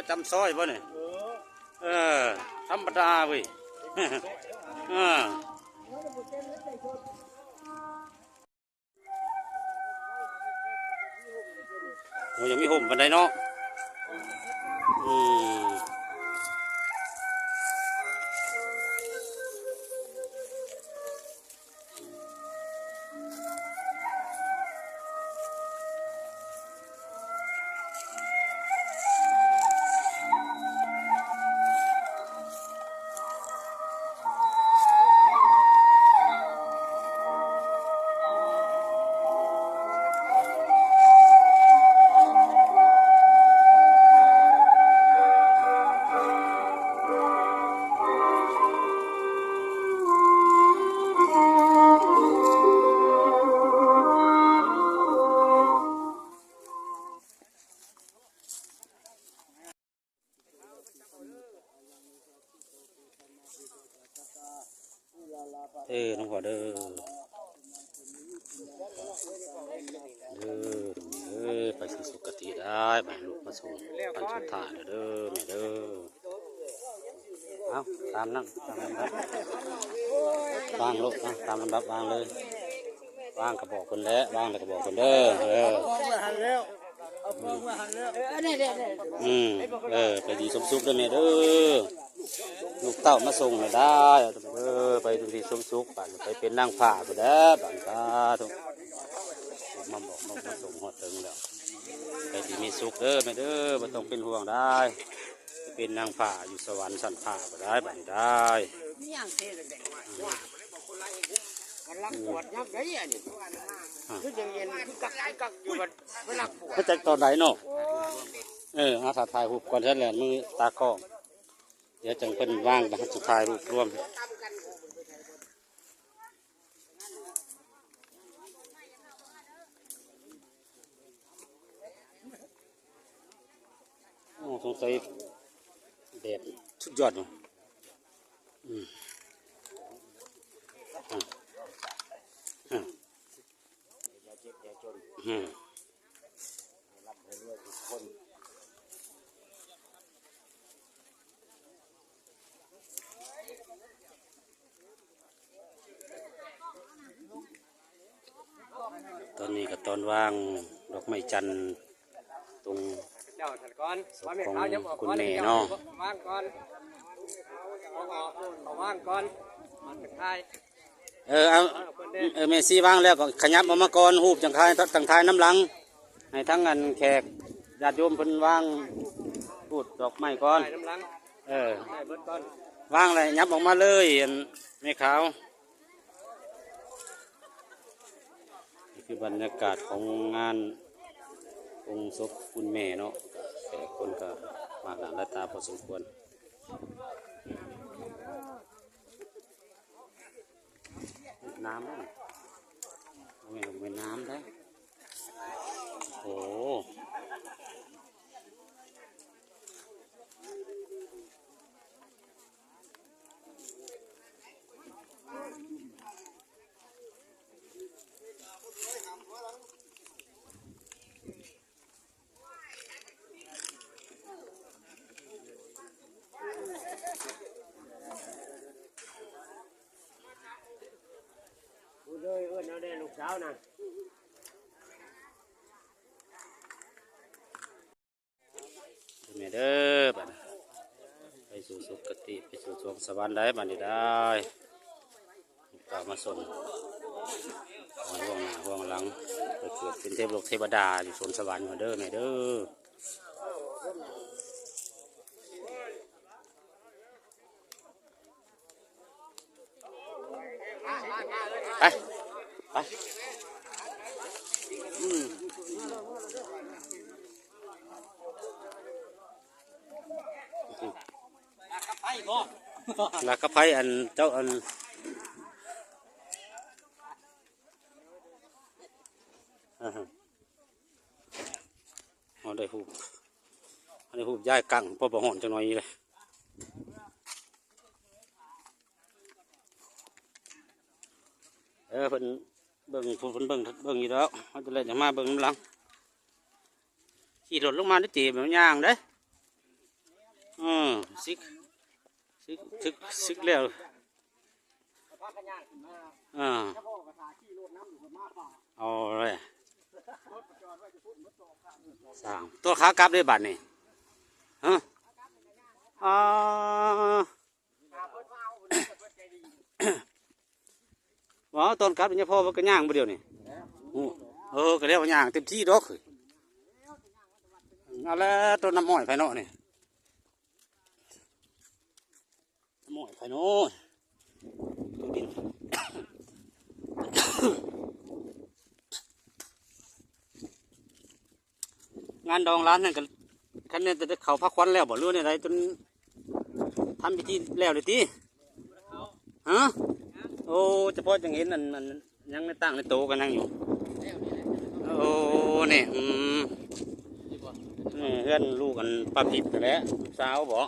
ຈຳຊອຍບໍ່ນີ້? ເອີ ທຳມະດາເວີຍ ເອີ. ໂອ້ ຍັງມີຮົ່ມປານໃດເນາະ. ອືມ. ເອີ ຫຼວງພໍ່ເດີ ເດີ ເດີ ໄປສູ່ສຸຄະຕິໄດ້ ບາດລູກມາສົ່ງ ບັນສຸດທ້າຍແລ້ວເດີ ແມ່ເດີ. ເອົາ ຕາມນັ້ນ ຕາມລຳດັບ ວາງໂລດນະ ຕາມລຳດັບວາງເລີຍ ວາງກະບອກເພິ່ນແຫຼະ ວາງແລ້ວກະບອກເພິ່ນເດີ ເອີ. ອືມ ເອີ ໄປດີສົມສຸກເດີແມ່ເດີ ລູກເຕົ້າມາສົ່ງແລ້ວໄດ້ ເອີ ໄປດີສົມສຸກ ບາດໄປເປັນນາງຟ້າພຸ້ນແຫຼະ ບາດສາທຸ ມາບອກມາສົ່ງຮອດເຖິງແລ້ວ ໄປດີມີສຸກເດີແມ່ເດີ ບໍ່ຕ້ອງເປັນຫ່ວງໄດ້ ເປັນນາງຟ້າຢູ່ສະຫວັນຊັ້ນຟ້າກໍໄດ້ ບາດນີ້ໄດ້ ມີຫຍັງເທແດງໆ ກຳລັງປວດຍັບໄດ໋ອັນນີ້ ຄືຍັງເຢັນຄືກັກຄືກັກຢູ່ ບັດ ມາຈັກຕອນໃດເນາະ. ເອີ ເອົາ ຖ້າຖ່າຍຮູບກ່ອນຊັ້ນແຫຼະ ມືຕາກ້ອງ ດຽວຈັ່ງເພິ່ນວາງ ແລ້ວເຮົາຈະຖ່າຍຮູບລວມ. ໂອ້ ສົງໄສແດດສຸດຍອດເນາະ. ອືມ ອືມ ອືມ. ຕອນນີ້ກໍຕອນວາງດອກໄມ້ຈັນຕົງ ເຈົ້າ ສະກ່ອນ ສົບຂອງຄຸນແມ່ເນາະ ວາງກ່ອນ ເອົາອອກ ເອົາວາງກ່ອນ ມາທັກທາຍ. ເອີ ເອົາ ເອີ ແມ່ຊີວາງແລ້ວກໍຂະຫຍັບອອກມາກ່ອນ ຮູບຈັ່ງຖ່າຍ ຈັ່ງຖ່າຍນຳຫຼັງ ໃຫ້ທັງອັນແຂກຍາດໂຍມເພິ່ນວາງພູດດອກໄມ້ກ່ອນ ເອີ ວາງແລ້ວຫຍັບອອກມາເລີຍ ອັນແມ່ຂາວ. ນີ້ຄືບັນຍາກາດຂອງງານໂຮງສົບຄຸນແມ່ເນາະ ແຂກຄົນກໍມາກໜ້າຫຼາຍຕາພໍສົມຄວນ. ນ້ຳເດ້ ບໍ່ແມ່ນ ບໍ່ແມ່ນນ້ຳເດ້ ໂອ້. ຜູ້ເດີ ເອີ້ນເອົາແດ່ລູກສາວນະ ແມ່ເດີ ບາດນີ້ ໄປສູ່ສຸຄະຕິ ໄປສູ່ສວງສະຫວັນໄດ້ ບາດນີ້ໄດ້ ກະມາສົ່ງ ຮ່ວງໜ້າຮ່ວງຫຼັງ ໄປເກີດເປັນເທບໂລກເທວະດາຢູ່ສວນສະຫວັນພຸ້ນເດີແມ່ເດີ. ໄປ ໄປ ອືມ ລາກະໄພ ອັນເຈົ້າ ອັນ ເຮົາໄດ້ຮູບ ເຮົາໄດ້ຮູບຍ້າຍກັງ ພໍບໍ່ຮ້ອນຈັກໜ້ອຍນີ້ແຫຼະ. ເອີ ເພິ່ນເບິ່ງ ເພິ່ນເບິ່ງ ເບິ່ງຢູ່ດອກ ເຮົາຈະແລ່ນອອກມາເບິ່ງນຳຫຼັງ. ຂີ່ລົດລົງມາໄດ້ເຈ ມັນຍ່າງເດ້. ເອີ ສິກ ສິກ ສິກ ສິກແລ້ວ ອ່າ ເອົາເລີຍ ສ້າງ ຕົວຂາກັບເດ້ບາດນີ້ ຮະ ອ່າ ບໍ່ ຕອນກັບນີ້ພໍ່ເພິ່ນກໍຍ່າງບໍ່ດຽວນີ້ ໂອ້ ເອີ ກໍແລ້ວຍ່າງເຕັມທີ່ດອກ ເອົາແລ້ວ ຕົ້ນນ້ຳອ້ອຍໄຜເນາະນີ້ ນ້ຳອ້ອຍໄຜເນາະ ງານດອງຫຼານນັ້ນກໍ ຄັນແມ່ນແຕ່ເຂົາພາຂວັນແລ້ວບໍ່ ຫຼືວ່າແນວໃດ ຈົນທຳພິທີແລ້ວເລີຍຕິ? ຮະ? ໂອ້ ສະເພາະຈັ່ງເຫັນອັນ ອັນ ຍັງໃນຕັ້ງໃນໂຕກໍຍັງຢູ່. ໂອ້ ນີ້ ອືມ ນີ້ເຮືອນລູກອັນປ້າພິດນັ້ນແຫຼະ ລູກສາວບໍ?